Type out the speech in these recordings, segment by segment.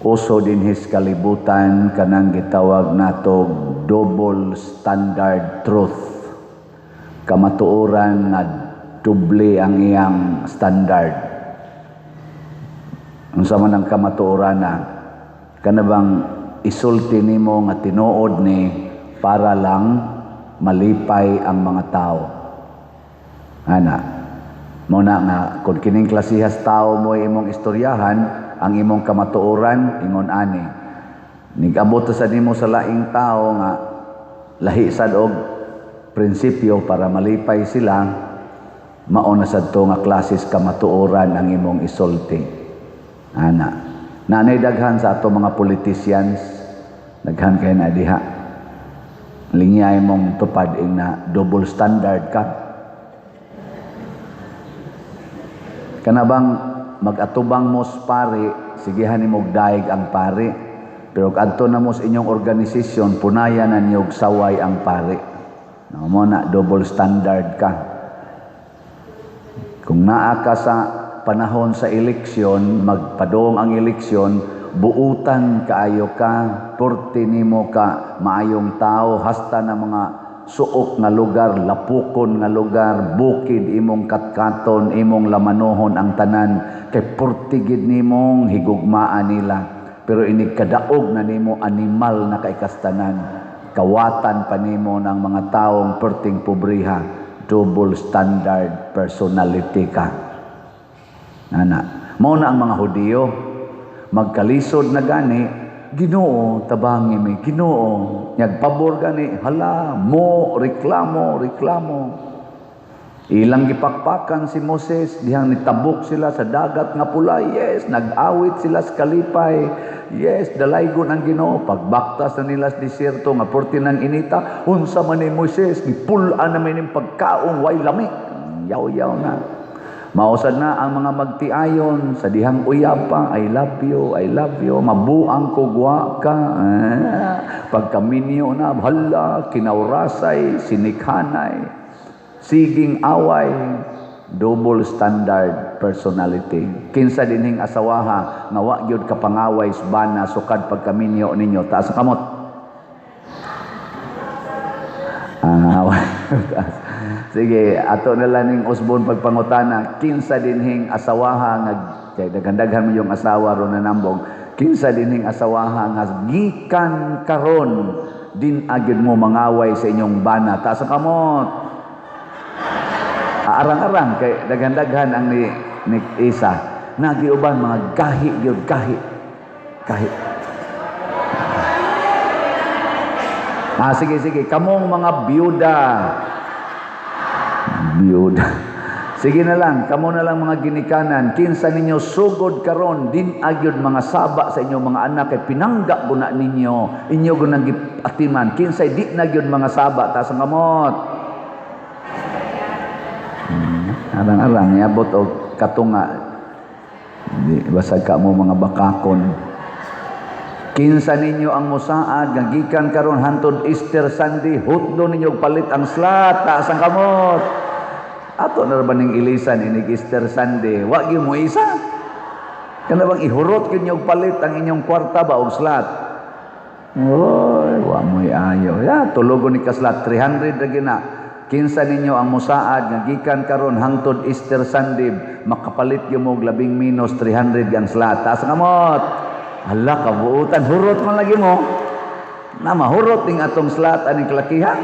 Uso dinhi sa kalibutan kanang gitawag nato double standard truth. Kamatuoran nga doble ang iyang standard. Unsa man ang kamatuoran na kana bang isulti nimo nga tinuod ni para lang malipay ang mga tao. Ana, mao na nga kung kining klasihas tao mo imong istoryahan, ang imong kamatuoran ingon ani. Nigabot sa nimo sa laing tao nga lahi sad og prinsipyo para malipay sila, mao na sad to nga klases kamatuoran ang imong isulti. Ana, nanay daghan sa ato mga politicians, daghan kay na diha. Lingyay mong tupad ing na double standard ka. Kana bang mag-atubang mo sa pari, sigihan nimo daig ang pari. Pero adto na mo sa inyong organisasyon, punayan na niyog saway ang pari. No, mo na double standard ka. Kung naa ka sa panahon sa eleksyon, magpadong ang eleksyon, buutan kaayo ka, purti nimo ka maayong tao, hasta na mga suok nga lugar, lapukon nga lugar, bukid imong katkaton, imong lamanuhon ang tanan, kay purti gid nimong higugmaan nila. Pero inig kadaog na nimo animal na kaikastanan, kawatan pa nimo ng mga taong perting pobriha, double standard personality ka. Ana, mao na ang mga Hudiyo, magkalisod na gani, Ginoo, tabangi mi, Ginoo, nyagpabor gani, hala, mo, reklamo, reklamo. Ilang gipakpakan si Moses, dihang nitabok sila sa dagat nga pula, yes, nag-awit sila sa kalipay, yes, dalaygon ang Ginoo, pagbaktas na nila sa disyerto nga purti ng inita, unsa man ni Moises, gipul-an na ning pagkaon, way lami, yaw-yaw na. Mausad na ang mga magtiayon sa dihang uyab pa, I love you, I love you, mabuang ko gwa ka. Pagkaminyo na, hala, kinawrasay, sinikhanay, siging away, double standard personality. Kinsa dinhing asawaha nga wa gyud kapangaway sa bana sukad pagkaminyo ninyo, taas ang kamot. Ah, sige, ato na lang ning usbon pagpangutana, kinsa dinhing asawaha nga kay daghan-daghan mo yung asawa ron na nambong, kinsa dinhing asawaha nga gikan karon din agad mo mangaway sa inyong bana, taas ang kamot. Arang-arang kay daghan-daghan ang ni isa. Nagiuban mga gahi gyud gahi. Gahi. Ah, sige, sige. Kamong mga biyuda. Biyuda. Sige na lang, kamo na lang mga ginikanan. Kinsa ninyo sugod karon din agyod mga saba sa inyong mga anak kay pinangga guna ninyo. Inyo gunang giatiman. Kinsay di na gyud mga saba, taas ang kamot. Arang-arang niabot og katunga. Di basag ka mo mga bakakon. Kinsa ninyo ang musaad nga gikan karon hantod Easter Sunday, hutdo ninyo palit ang slat, taas ang kamot. Ato na ra ba ning ilisan inig Easter Sunday, wa gyud mo isa. Kana bang ihurot gyud niyo palit ang inyong kwarta ba og slat? Oy, wa mo'y ayo. Ya, tulogon ni ka slat 300 ra gina. Kinsa ninyo ang musaad nga gikan karon hangtod Easter Sunday makapalit gyud mo og labing minus 300 ang slat. Taas ang kamot. Hala, kabuutan hurot man lagi mo. Na mahurot ning atong slat aning kalakihan.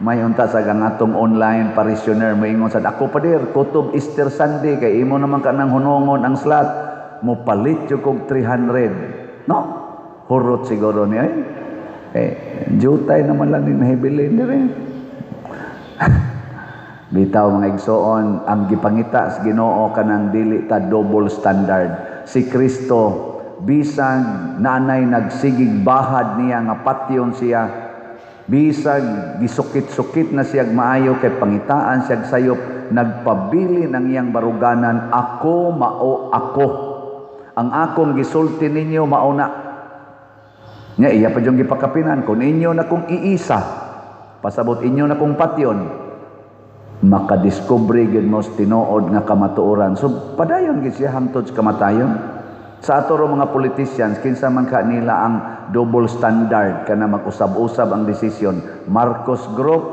May unta sa ang atong online parishioner moingon sad ako pader kutob Easter Sunday kay imo naman kanang hunongon ang slat mo palit jud kog 300. No? Hurot siguro ni ay. Eh, jutay naman lang ning nahibilin dire. Bitaw mga igsoon, ang gipangita sa Ginoo kanang dili ta double standard. Si Kristo bisag nanay nagsigig bahad niya nga patyon siya, bisag gisukit-sukit na siya maayo kay pangitaan siya sayop, nagpabili ng iyang baruganan, ako mao ako. Ang akong gisulti ninyo mao na. Nya iya pa yung gipakapinan kung inyo na kong iisa, pasabot inyo na kong patyon, makadiskubre gyud mo sa tinuod nga kamatuoran. So padayon gyud siya hangtod sa kamatayon. Sa ato ro mga politicians, kinsa man ka nila ang double standard kana mag-usab-usab ang desisyon? Marcos Group,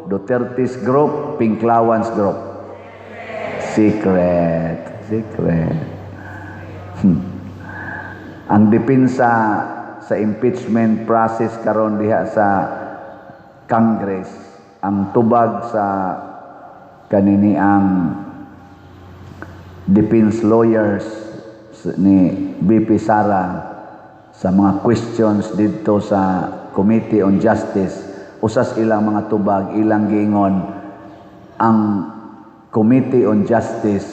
Duterte's Group, Pinklawans Group. Secret, secret. Ang depensa sa impeachment process karon diha sa Congress, ang tubag sa kanini ang defense lawyers ni VP Sara sa mga questions didto sa Committee on Justice, usas ilang mga tubag, ilang giingon ang Committee on Justice,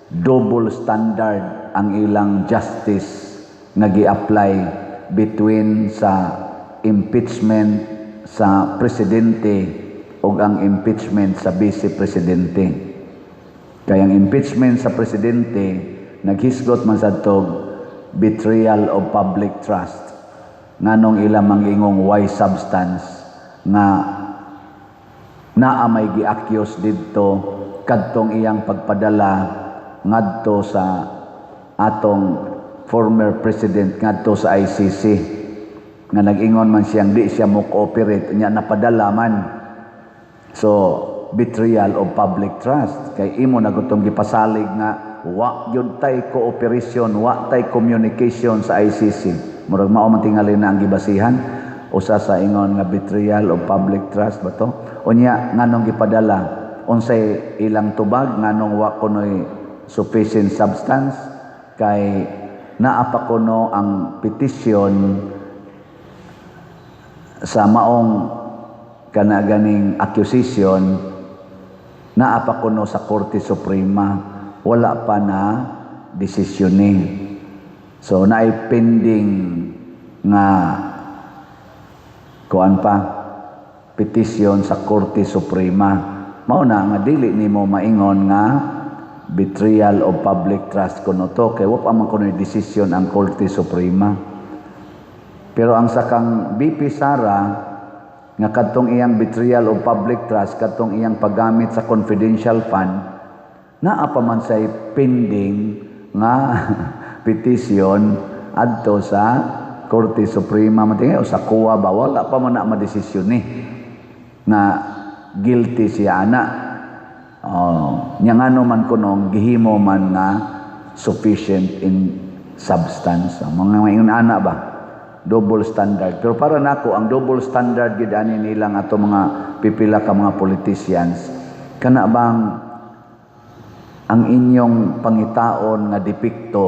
double standard ang ilang justice nga gi-apply between sa impeachment sa presidente ug ang impeachment sa vice presidente. Kay ang impeachment sa presidente, naghisgot man sa tog betrayal of public trust. Nganong ilang mangingong way substance nga naa may gi-accuse didto kadtong iyang pagpadala ngadto sa atong former president ngadto sa ICC, nga nag-ingon man siyang di siya mo cooperate nya napadala man. So betrayal of public trust kay imo na gutong gipasalig nga wa gyud tay cooperation, wa tay communication sa ICC. Murag mao man tingali na ang gibasihan, usa sa ingon nga betrayal of public trust ba to. Unya nganong gipadala? Unsay ilang tubag nganong wa kunoy sufficient substance? Kay naa pa kuno ang petition sa maong kana ganing accusation, naa pa kuno sa Korte Suprema, wala pa na desisyon ni. So naay pending nga kuan pa, petisyon sa Korte Suprema. Mao na nga dili nimo maingon nga betrayal of public trust kuno to kay wa pa man kuno desisyon ang Korte Suprema. Pero ang sakang VP Sara nga kadtong iyang betrayal of public trust, kadtong iyang paggamit sa confidential fund, naa pa man say pending nga petition adto sa Korte Suprema man tingali o sa COA ba. Wala pa man na madesisyon ni nga guilty siya ana. Oh, nya ngano man kunong gihimo man nga sufficient in substance? Mga ingon ana ba, double standard. Pero para nako, ang double standard gid ani nilang ato mga pipila ka mga politicians, kana bang ang inyong pangitaon nga depekto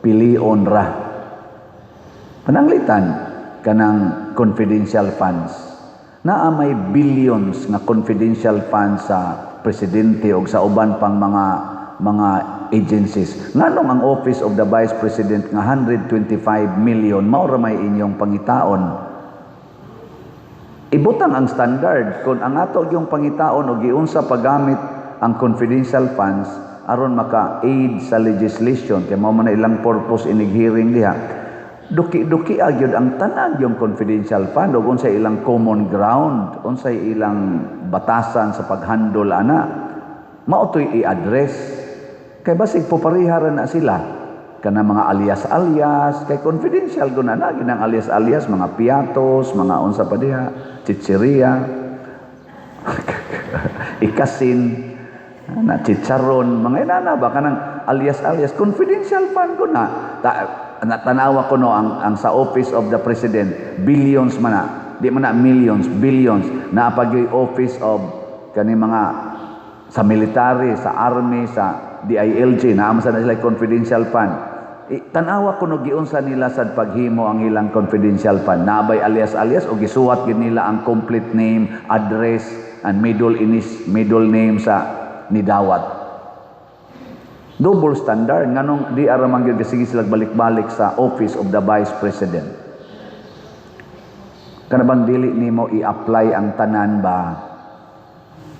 pilion ra. Pananglitan kanang confidential funds, naa may billions nga confidential funds sa presidente o sa uban pang mga agencies. Nganong ang Office of the Vice President nga 125 million mao ra may inyong pangitaon? Ibutang ang standard kung ang ato yung pangitaon o giunsa paggamit ang confidential funds aron maka-aid sa legislation, kay mao man na ilang purpose inig hearing diha. Duki-duki gyud ang tanan yung confidential fund ug unsay ilang common ground, unsay ilang batasan sa paghandle ana, mao to'y i-address. Kay basig popariha ra na sila kana mga alias-alias, kay confidential guna na ginang alias-alias, mga piatos, mga unsa pa diha, chichiria, ikasin na chicharon, mga inana ba, kanang alias-alias, confidential fund ko na. Ta, na tanawa ko no ang sa Office of the President, billions man na, di man na millions, billions. Naa pa gyoy office of kani mga sa military, sa army, sa DILG, naa man sa na sila confidential fund. Tanawa ko no giunsa nila sa paghimo ang ilang confidential fund. Naa bay alias-alias o gisuwat gid nila ang complete name, address and middle name sa nidawat? Double standard. Nganong di ara man gyud sige sila balik-balik sa Office of the Vice President? Kana bang dili nimo i-apply ang tanan ba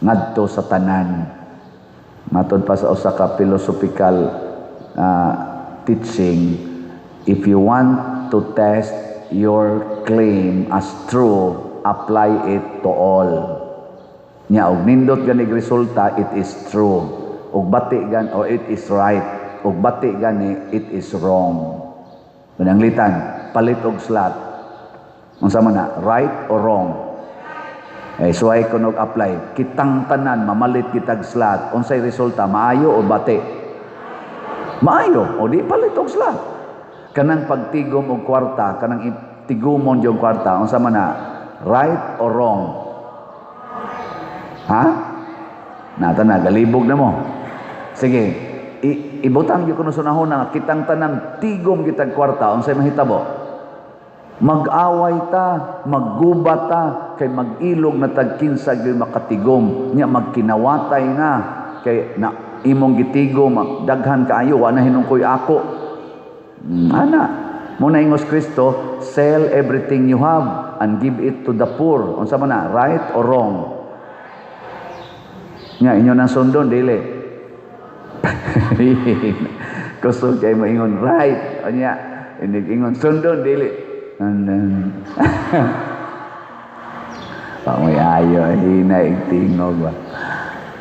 ngadto sa tanan? Matod pa sa usa ka philosophical teaching, if you want to test your claim as true, apply it to all. Nya og nindot ganig resulta, it is true. Og bati gan or it is right. right ug bati gani, it is wrong. Pananglitan, palit og slot. Unsa man na, right or wrong? Eh, suway ko apply. Kitang tanan, mamalit kitag slot. Unsay resulta, maayo o bati? Maayo. O di palit og slot. Kanang pagtigom og kwarta, kanang tigumon yung kwarta, unsa man na, right or wrong? Ha? Nata na, galibog na mo. Sige, ibutang gyud kuno sa hunahuna nga kitang tanan tigom kitag kwarta, unsay mahitabo? Mag-away ta, magguba ta, kay mag-ilog na tag kinsa gyud makatigom, nya magkinawatay na kay na imong gitigom daghan kaayo, wa na hinungkoy ako. Ana, mo na ingos Kristo, "Sell everything you have and give it to the poor." Unsa man na, right or wrong? Nga inyo nang sundon, dili? Kusog kay moingon right. Unya, inig ingon sundon, dili. And then, pamoy ayo, hina tingog ba.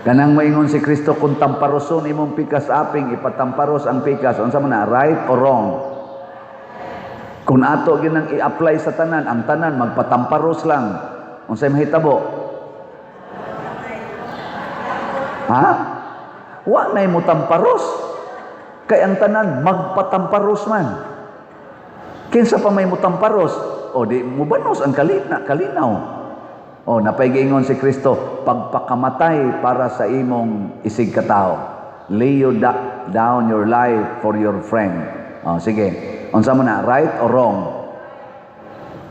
Kanang moingon si Kristo, kung tamparoson imong pikas aping, ipatamparos ang pikas, unsa man na, right or wrong? Kung ato ginang i-apply sa tanan, ang tanan magpatamparos lang. Unsay mahitabo? Ha? Wa nay mo tamparos. Kay ang tanan magpatamparos man. Kinsa pa may mutamparos? O di mubanos ang kalina, kalinaw. O napay giingon si Kristo, pagpakamatay para sa imong isig katao. Lay you down your life for your friend. O sige. Unsa man na, right or wrong?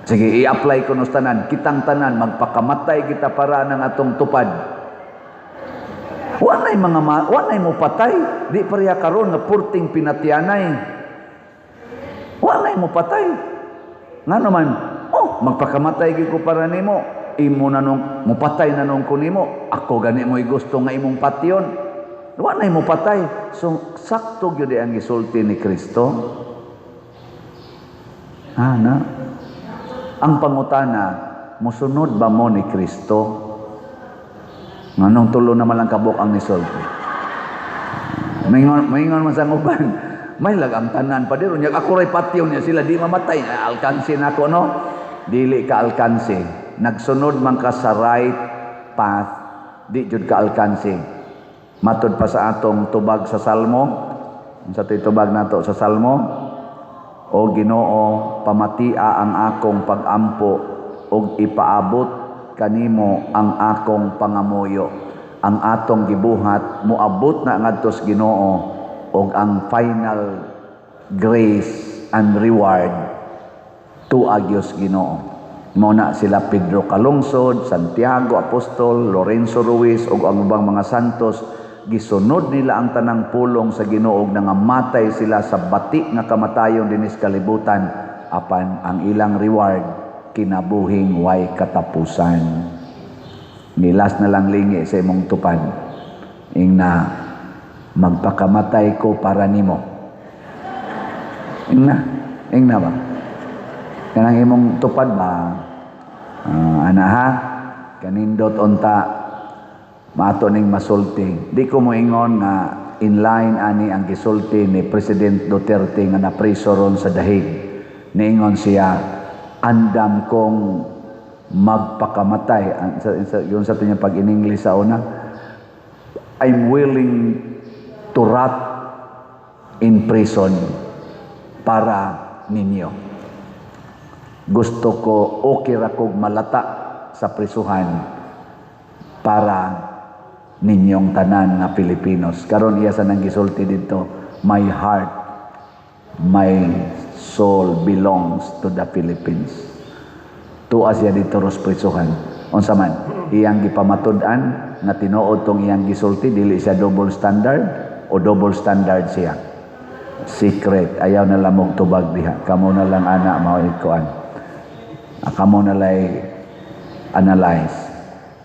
Sige, i-apply ko nos tanan, kitang tanan magpakamatay kita para ng atong tupad. Wa nay mga ma, wa nay mo patay, di pareha karon nga purting pinatyanay. Wa nay mo patay. Ngano man, oh, magpakamatay gyud ko para nimo. Imo na nung mupatay na nung ko nimo. Ako gani mo'y gusto nga imong patyon. Wa nay mo patay. So sakto gyud ang gisulti ni Kristo. Ha na. Ang pangutana, musunod ba mo ni Kristo? Nganong tulo naman lang kabuk ang nisulti? Maingon man sa uban, may lag ang tanan pa diro nya ako ray patyon niya sila di mamatay, alkansi na ako, no? Dili ka alkansi. Nagsunod man ka sa right path, di jud ka alkansi. Matod pa sa atong tubag sa Salmo, unsa to'y tubag nato sa Salmo? O Ginoo, pamatia ang akong pagampo ug ipaabot kanimo ang akong pangamuyo. Ang atong gibuhat moabot na ngadto sa Ginoo ug ang final grace and reward tuag gyud Ginoo. Mao na sila Pedro Calungsod, Santiago Apostol, Lorenzo Ruiz ug ang ubang mga santos, gisunod nila ang tanang pulong sa Ginoo ug nangamatay sila sa bati nga kamatayon dinis kalibutan, apan ang ilang reward kinabuhing way katapusan. Nilas na lang lingi sa imong tupad. Ingna, "Magpakamatay ko para nimo." Ingna, ingna ba? Kanang imong tupad ba? Ana ha, kanindot unta maato ning masulti. Di ko moingon nga in line ani ang gisulti ni President Duterte nga napriso ron sa Dahig. Niingon siya, andam kong magpakamatay. Ang, sa, yun sa tunyang pag in English sa una, "I'm willing to rot in prison para ninyo. Gusto ko, okay ra kog malata sa prisuhan para ninyong tanan nga Pilipinos." Karon iya sa nang gisulti dito, "My heart, my soul belongs to the Philippines." Tuwa siya dito ros prisuhan. Unsa man, iyang gipamatud-an nga tinuod tong iyang gisulti, dili siya double standard o double standard siya. Secret, ayaw na lang mong tubag diha. Kamo na lang ana mao ikuan. Kamo na lay analyze.